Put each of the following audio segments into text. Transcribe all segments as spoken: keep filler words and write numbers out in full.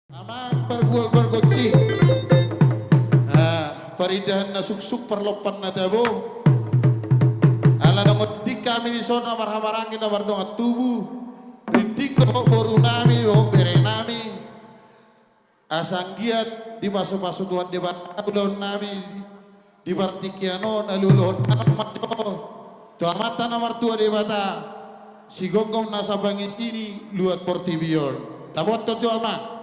Amang pargual pargonsi. Ah, parindahan na suksuk, parlompan na tabo. Ala nunga tingki hami dison na marhahamaranggi na mardongan tubu, rinting dohot boru nami dohot bere nami, asa anggiat dipasupasu Tuhan Debata ulaon nami di partingkian on. Alualuhon damang ma jo tu Amanta na martua Debata, sigomgom nasa pangisi ni luat portibi on. Dapothon jo, Amang.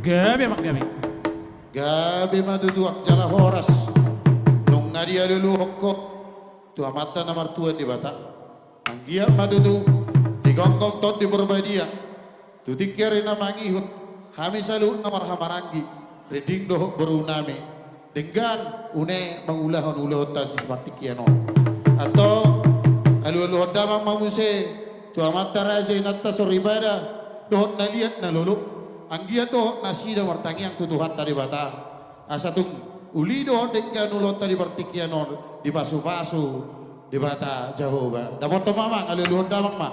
Gabe, Amang, gabe. Gabe ma tutu, Amang, jala horas. Nunga dialualuhon ho tu Amanta na martua Debata, anggiat ma tutu digomgom Tondi Porbadia tu tingki ari na mangihut, hami saluhutna marhahamaranggi, rinting dohot boru nami, denggan une mangulahon ulaonta di partingkian on. Antong, alualuhon damang ma muse tu amanta raja, inanta soripada, dohot na liat na lolo, anggiat dohot nasida martangiang tu Tuhanta Debata, asa tung uli dohot denggan ulaonta di partingkian on dipasupasu Debata Jahowa. Dapothon ma, Amang, alualuhon damang ma.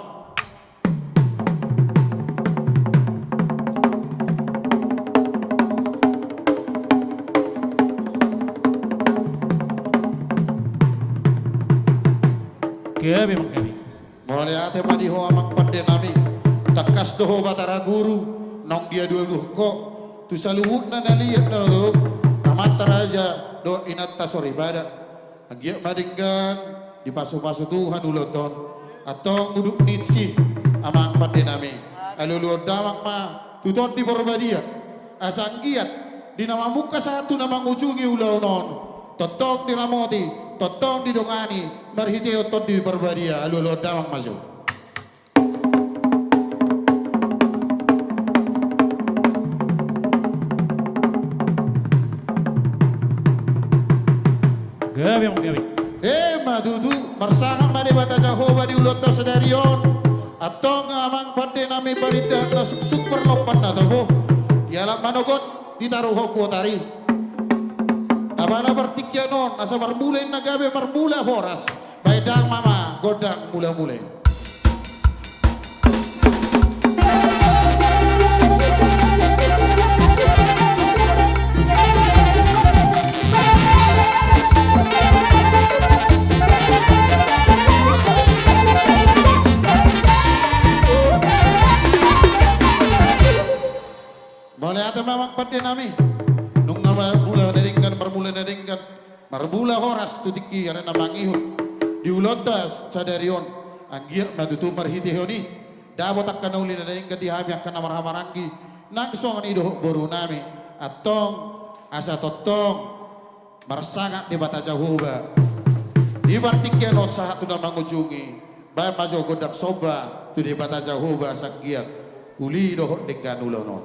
Gabe, Amang, gabe. Mauliate ma di ho, Amang pande nami. Tangkas do ho, Batara Guru, naung dialualuhon ho tu saluhutna na liat na lolo, amanta raja dohot inanta soripada. Anggiat ma denggan dipasupasu Tuhan ulaonta on. Antong udut ni si, Amang pande nami, alualuhon damang ma tu Tondi Porbadia, asa anggiat di na mamungka sahat tu na mangujungi ulaon on, tongtong diramoti, tongtong didongani marhitehon Tondi Porbadia. Alualuhon damang ma jo. Gabe, Amang, gabe. Ima tutu, marsangap ma Debata Jahowa di ulaonta sadari on. Antong, Amang pande nami, parindahan na suksuk, parlompan na tabo, dialap manogot, ditaruhon botari. Apala partingkian on asa marmula ninna gabe, marmula horas. Baen damang ma gondang mulamula i. Mauliate ma, Amang pande nami. Nunga marmula na denggan, marmula na denggan, marmula horas tu tingki ari na mangihut di ulaonta sadari on. Anggiat ma tutu marhitehon i dapot angka na uli na denggan di hami angka na marhahamaranggi, nang songon i dohot boru nami. Antong, asa tongtong marsangap Debata Jahowa di partingkian on sahat tu na mangujungi. Baen ma jo gondang somba tu Debata Jahowa asa anggiat uli dohot denggan ulaon on.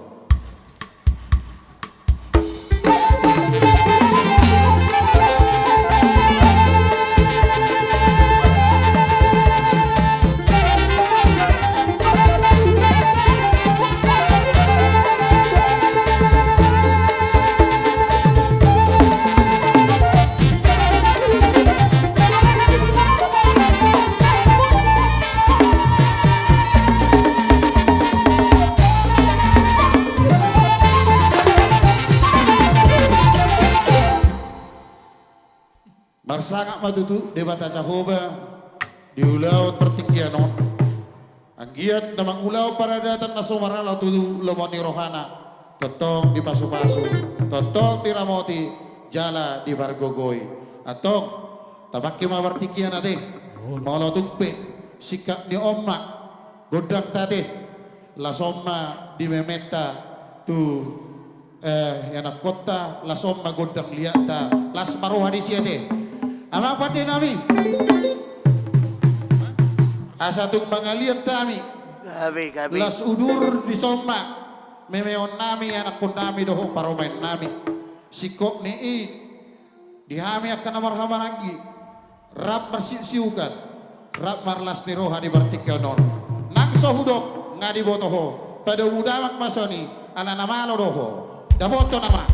Marsangap ma tutu Debata Jahowa di ulaon partingkian on. Anggiat na mangulahon paradatan na so maralo tu lomo ni rohana, tongtong dipasupasu, tongtong diramoti jala dipargogoi. Antong, tapangke ma partingkian ate. Molo tung pe singkat ni on ma gondangta ate, laos on ma di mementa tu, eh, ianakkonta, laos on ma gondang liatta, las ma roha disi ate. Amang pande nami, asa tung mangaliat hami. Gabe, gabe. Las udur dison ma memeon nami, anakkon nami dohot parumaen nami. Singkop ni i, di hami angka na marhahamaranggi, rap marsiuksiukan, rap marlas ni roha di partingkian on. Nang so hudok nga diboto ho, padomu damang ma songon i, ala na malo do ho. Dapothon, Amang.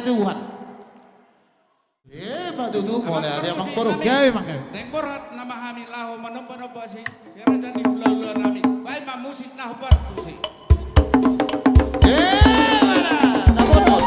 Tuhan. Eh, ma tutu, mauliate amang boru. Gabe, amang, gabe. Naeng borhat nama hami laho manomba-nomba si raja ni hulahula nami. Baen ma musik na hombar tusi. Eh, mana? Dapoton.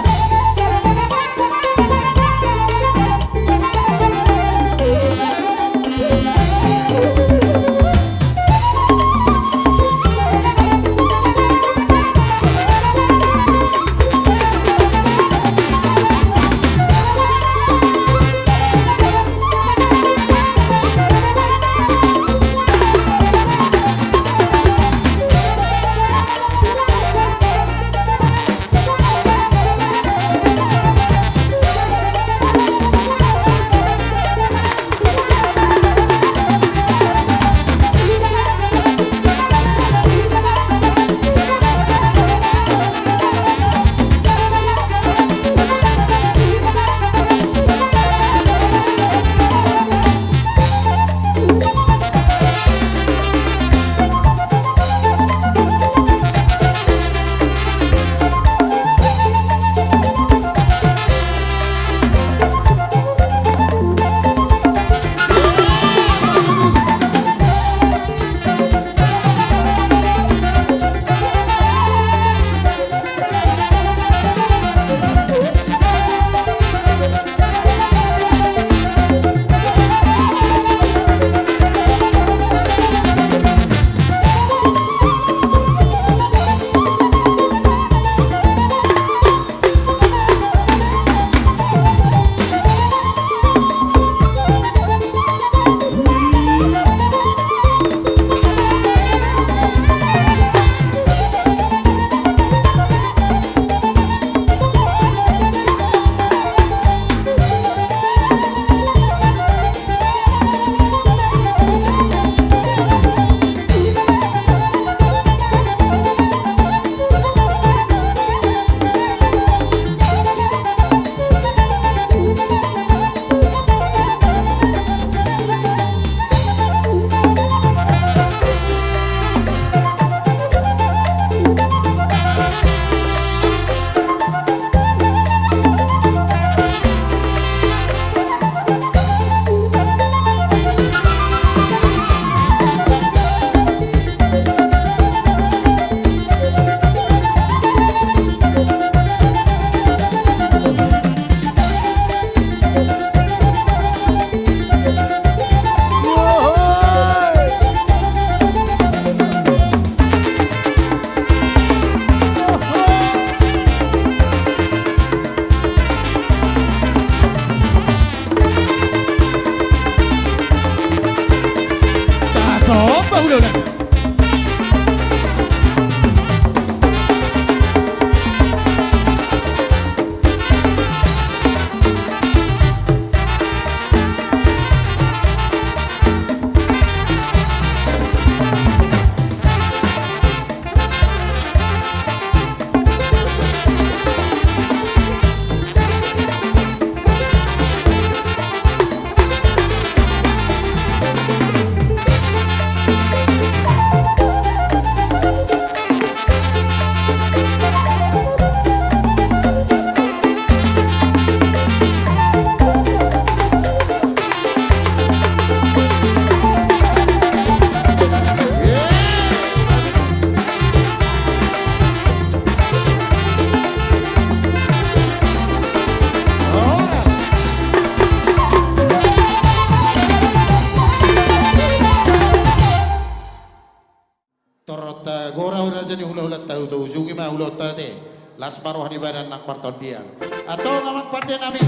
Tor tagora raja ni hulahulanta, huujungi ma ulaonta ate. Las ma roha ni badan nang partondian. Antong amang pande nami.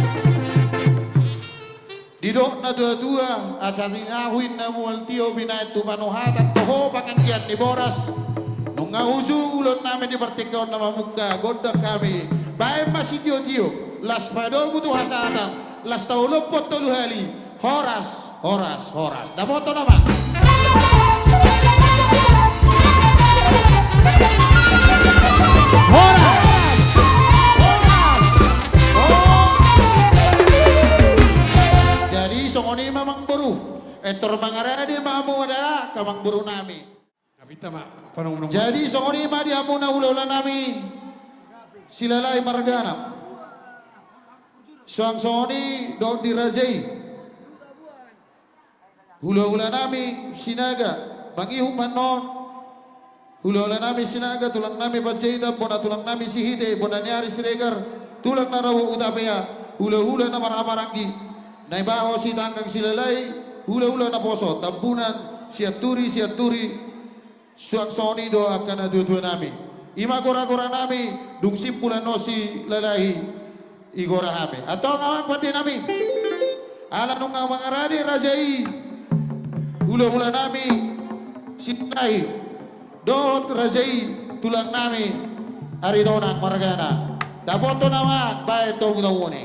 Didok na tuatua, asa tinahu inna mual tio binaen tu panuhatan toho panganggian ni boras. Nunga huju ulaon nami di partingkian on na mamungka gondang hami. Baen ma sitiotio, las padomu tu hasahatan, las taolophon tolu hali. Horas, horas, horas. Dapoton nama. Horas. Horas. Horas. Jadi songon i ma amang boru. Entor mangarade ma hamu da amang boru nami. Jadi songon i ma di hamuna hulahula nami Silahi margana. Suang songon i dohot di raja i. Hulahula nami Sinaga, mangihut ma annon. Hulahula nami Sinaga, tulang nami Panjaitan, bona tulang nami Sihite, bona ni ari Siregar, tulang na ro Hutapea, hulahula na marhahamaranggi, na ibaho sitanggang silalahi, hulahula naposo, Tambunan, Sianturi, Sianturi, suang songon i do angka natuatua nami. I ma goragora nami, dung simpul annon silalahi, igora hami. Antong amang pande nami. Ala nunga mangarade raja i hulahula nami Sinaga i dohot raja i tulang nami Aritonang margana. Dapothon amang baen togutogu ni.